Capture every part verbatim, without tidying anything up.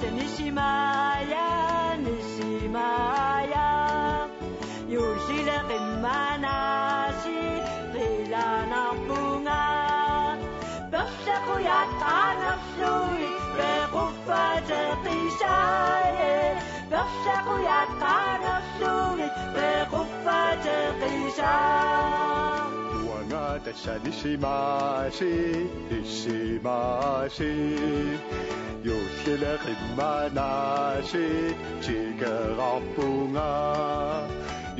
Nisimaja, nisimaja, juullile qimmanaasi qilanarpunga. Perlaqujat qaangerlugit pequffateqisai, perlaqujat qaangerlugit pequffateqisai. Uanga tassa nisimaasi, nisimaasi, juullile qimmanaasi tikerarpunga.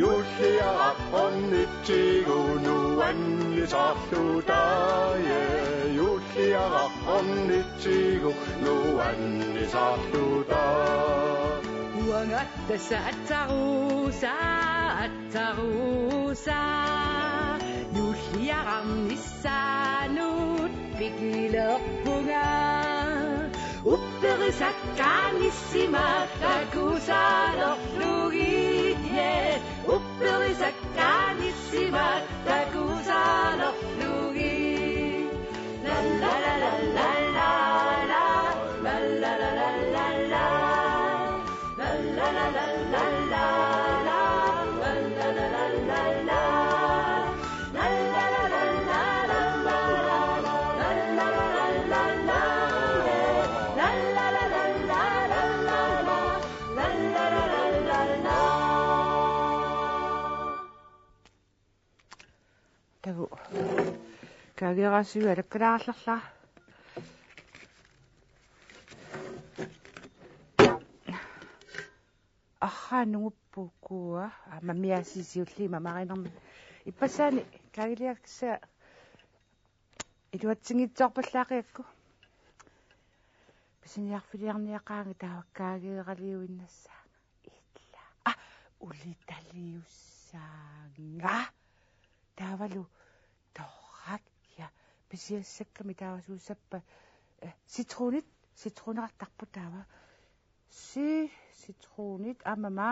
Juulliaraq ornitsigu nuannisarluta, juulliaraq ornitsigu nuannisarluta. Uanga tassa atsarusa, atsarusa, juulliararnissaanut pikilerpunga. Upperisakkaanissima takusalerlugit, yeah. Upperisakkaanissima takusalerlugit. La la la la la la la. La la la la la la. Takuuk. Kaageeraasiviup alakkalaarallarlara. Arraa nunguppoq ukua, aamma miaasisiulli mamarinermi. Ippassaani kaagiliaksa iluatsinngitsoorpallaaqigakku. Pisiniarfiliarniaqaanga taava kaageeraliuinnassaanga. Ila. Ah, ulitaliussaanga. Taavalu torrak, ja, pisiassakkami taava suussappat, eh, citronit, citroneqartarpoq taava. Si, citronit, aamma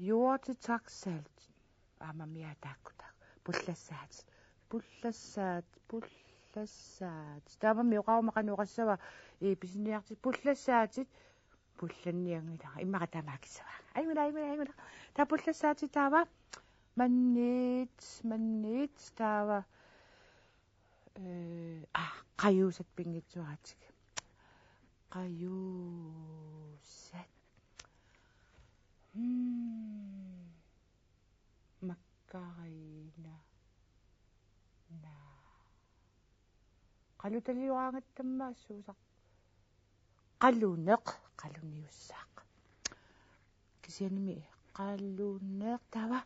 jordtraktsalt. Aamma miaataakkutak. Pullassaatit. Pullassaatit, pullassaatit. Taavami oqaruma qanoq oqassava, eh, pisiniartit. Pullassaatit. Pullannianngilara. Immaqa taamaakissavaanga. Ajunngilaq, ajunngilaq, ajunngilaq. Taava pullassaatit taava. Mannit, mannit, taava. Eh, ah, qajuusat pinngitsuaratik. Qajuusat. Hmm. Makkariina. Naa. Qalutaliuaangatta aamma suusaq. Qaluneq, qaluniussaaq. Kisiannimi qaluneq taava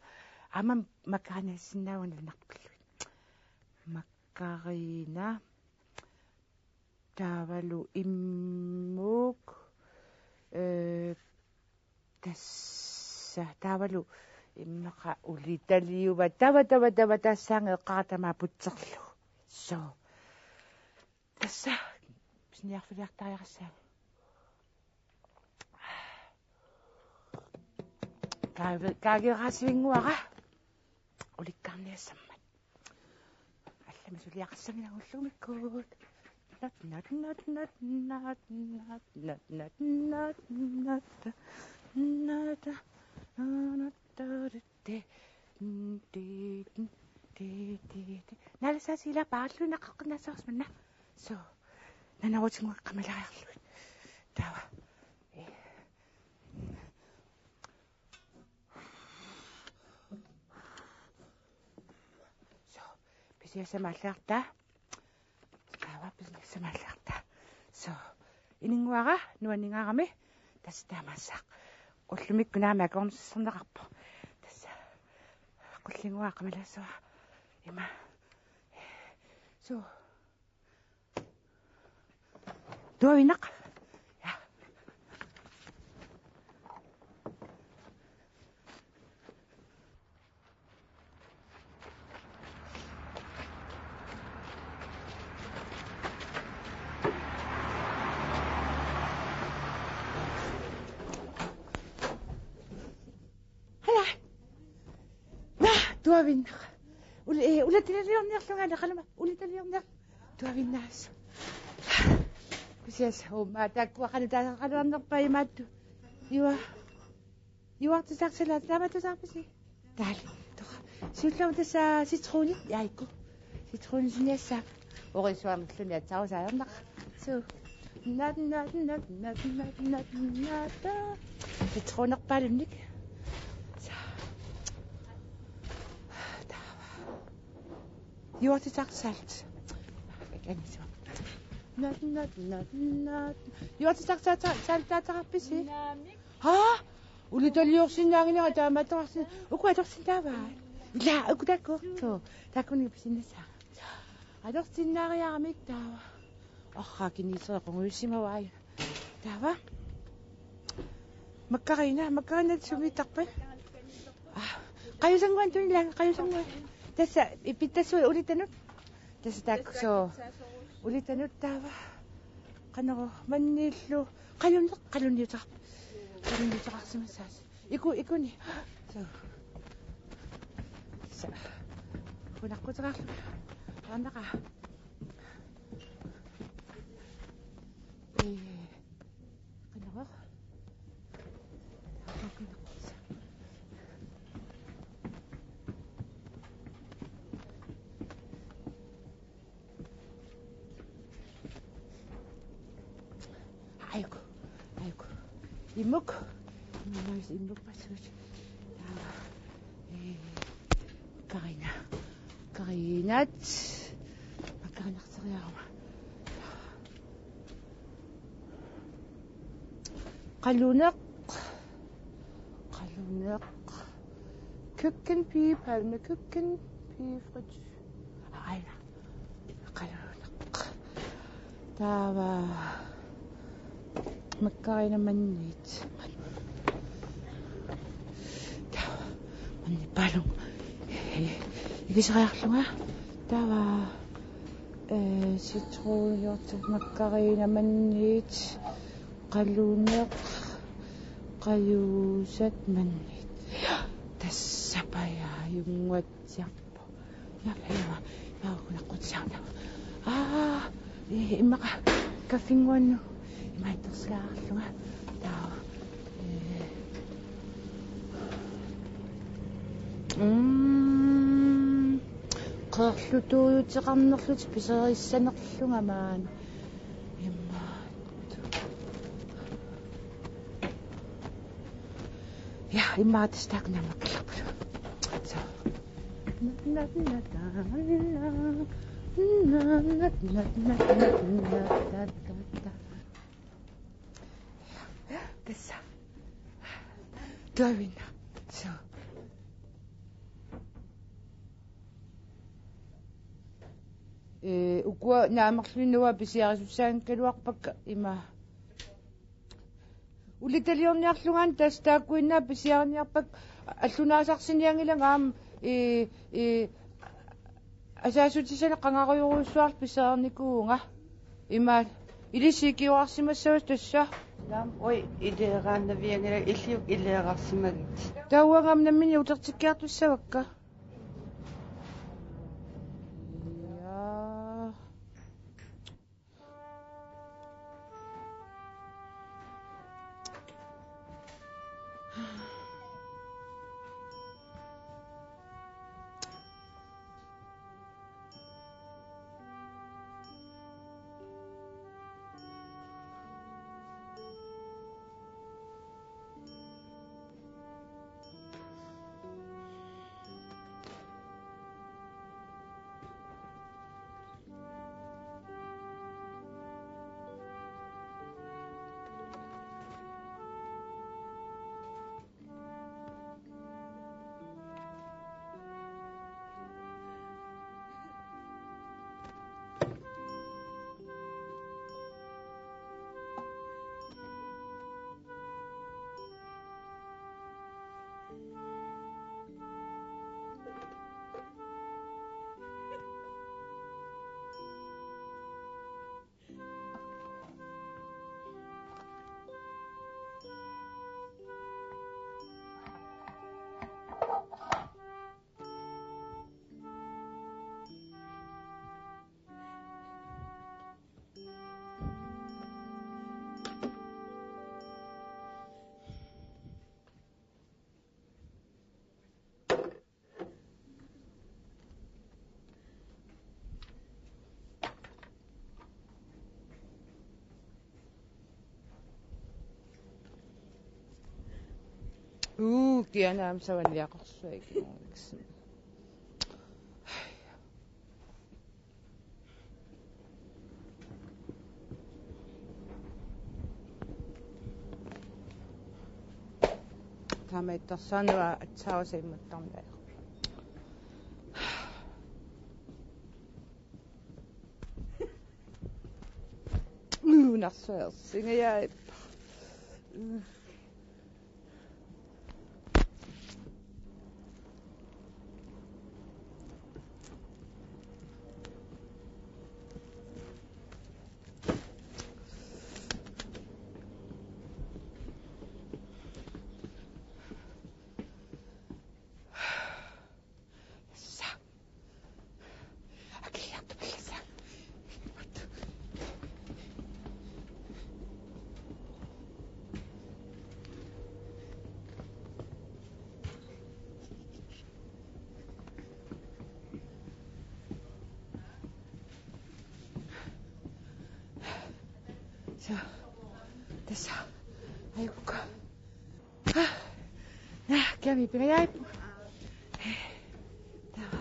aamma makkariinassinnaavunga nalunartut pillugit. Makkariina taavalu immuk, eh, tassa taavalu immaqa ulitaliuvat taava, taava, taava tassaanga eqqaratama putserlu. So. Tassa pisiniarfiliartariaqassaanga. Kaage-, kaageeraasivinnguara ulikkaarniassammat. Allamik suliaqassanngilagut ullumikkut. Nat, nat, nat. Ti, ti, ti, ti, ti. Nalasaasi ila paarluinnaqaqqinnaassavarsi manna. So. Nanarutinngua qamalaariarlugit. Taava. Eh. So. Pisiassamaalliarta. Taava pisiassamaalliarta. So. Ininnguara nuanningaarami tassa taamaassaaq. Ullumikkut naamik akornusersorneqarpoq. Tassa. Qullinnguara qamalaassavara. Ima. So. Tuaviinnaq. Ja. Halaa. Naa, tuaviinnaq. Ul-, eh, ulitaliorniarlunga, qaluma, ulitaliorniar-, tuaviinnaasoq. Sias, uummaa, taakkua qanoq taasaqaluarnerpaat imaattoq. Iua. Juartitaaq salaat, taamaattusaarpisi? Taali. Tora. Siullermik tassa citronit, jaaku. Citronit siniassaaq. Orisuarnerluni aatsaat ajornaq. Suu. Nat, nat, nat. Citronerpaalunnik. Sa. Taava. Juartitaaq salt. Nat, nat, nat, nat. Juartitaaq salt, salt, saltaateqarpisi? Naamik. Haa? Ulitaliorsinnaanngilanga taamaattoqarsin. Uku atorsinnaavaa? Ila, uku taakku. Suu. Taakkununnga pisinnaassaanga. Atorsinnaariaramik taava. Orra, kineserit qungujussimavai. Taava. Makkarina, makkarina sumiittarpat? Aa, qajusannguaq tunila, qajusannguaq. Tassa, ipittassuit ulitanut. Tassa taakku suu. Ulitanut taava. Qanoq manniillu. Qalunneq, qalunniuteqar-, qalunniuteqarsimassaasi. Iku, ikuni. Suu. Sa. Qunaqquteqarlu. Aamma qa. Ee, qanoq. Aiku, aiku. Imuk. Imuk, imuk, pasuk. Taava. Ee, karina. Karinat. Makkarinarseriaruma. Qaluneq. Qaluneq. Køkkenpigepalme, køkkenpigefrit. Aina. Qaluneq. Taava. Makkarina manniit. Taava. Manniit paalun. Ikiseriarlunga. Taava. Ee, citroniortut, makkarina manniit. Qaluneq, qajuusat manniit. Tassa pajaajunngua tiarpo. Ja, ja, ja, kunaqqutisaarna. Aa, ee, immaqa kaffinnguannu. Imaattorsigaarlunga. Taava. Ee. Mm. Qeerlutuujuteqarnerlutik piserissanerlunga maani. Immaqa. Ja, immaqa tassa taakku naammakkallarput. Suu. Tassa. Tuaviinnaq. Suu. Ee, ukua naammarluinnaq pisiarisussaanngikkaluarpakka ima. Ulitaliorniarlungaana tassa taakkuinnaat pisiariniarpakka, allunaasarsinnginnakku aamma, ee, ee, asaassutisanik qangarujorujussuarlugu pisiarinikuuvunga. Ima ilissi ikiorarsimassavasi tassa. Naamik, ui, ileeraannavianngilanga, illiuk ileerarsimagit. Taava uanga aamma nammineq utertikkiartussavakka. Ja. Uu, kianaam savanniaqarsuaq ikimoriksim. Taama ittarsaanua atsaava saimmattarnaa. Uu, narsuarsingajaippa. Suu. Tassa. Ajukka. Aa, kiami pingajaippunga. Taava.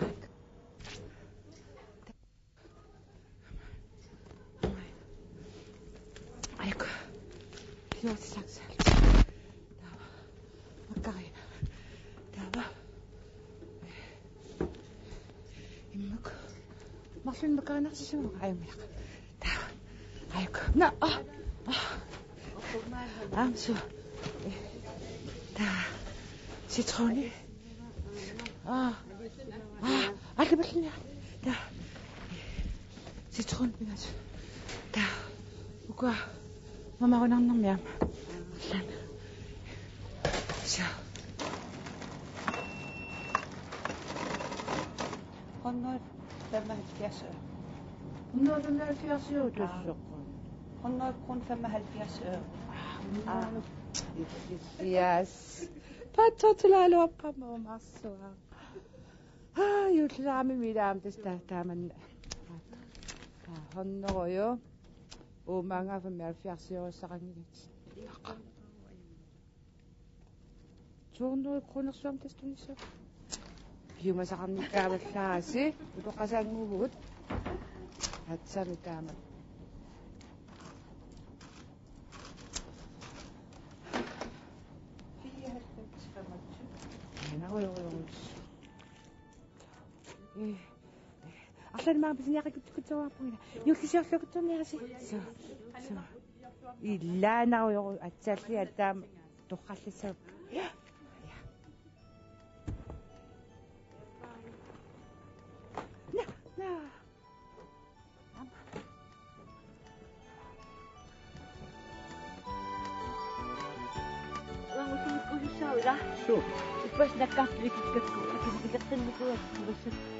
Ajukka. Fjorten seks. Taava. Makkarina. Taava. Immaqa. Marlunnik makkarinarsisimavoq ajunngilaq. Taava. Ajukka. Naa, aa, aa. Aamma suu. Taava. Citroni. Aa. Aa, allipallinniaq. Taava. Citron pingasut. Taava. Ukua. Mamarunarnermi aamma. Allan. Suu. Hundrede femoghalvfjerds øre. Hundrede femoghalvfjerds øre, det er så godt. Hundrede kroner femoghalvfjerds øre. Ah, yes. Paatsoortilaaluarpara massua. Aa, juulleraamimmi ilaamik tassa taa-, taamanna. Taa hundrede øre. Uumaanga femoghalvfjerds øressaqanngilaq. To hundrede kronersuarmik tassa tunissavara. Piumasaqarnikkaavallaarasi, utoqqasaannguuvugut. Aatsaammi taama. Fireoghalvfems femogtyve. Aana, jo, jo, jo. Øh, arlaannik pisiniaqqikkutsuarpunga. Juullisiorlukkutsuarniarisi. Suu, suu. Ilaanarujoru aatsaat taama torrallissaaq. Ja. Ja. Naa, naa. Uanga ullumi kusussaavila. Suu. Ippassaq nakkartulikikkakku akilikileqqinnikuuakku.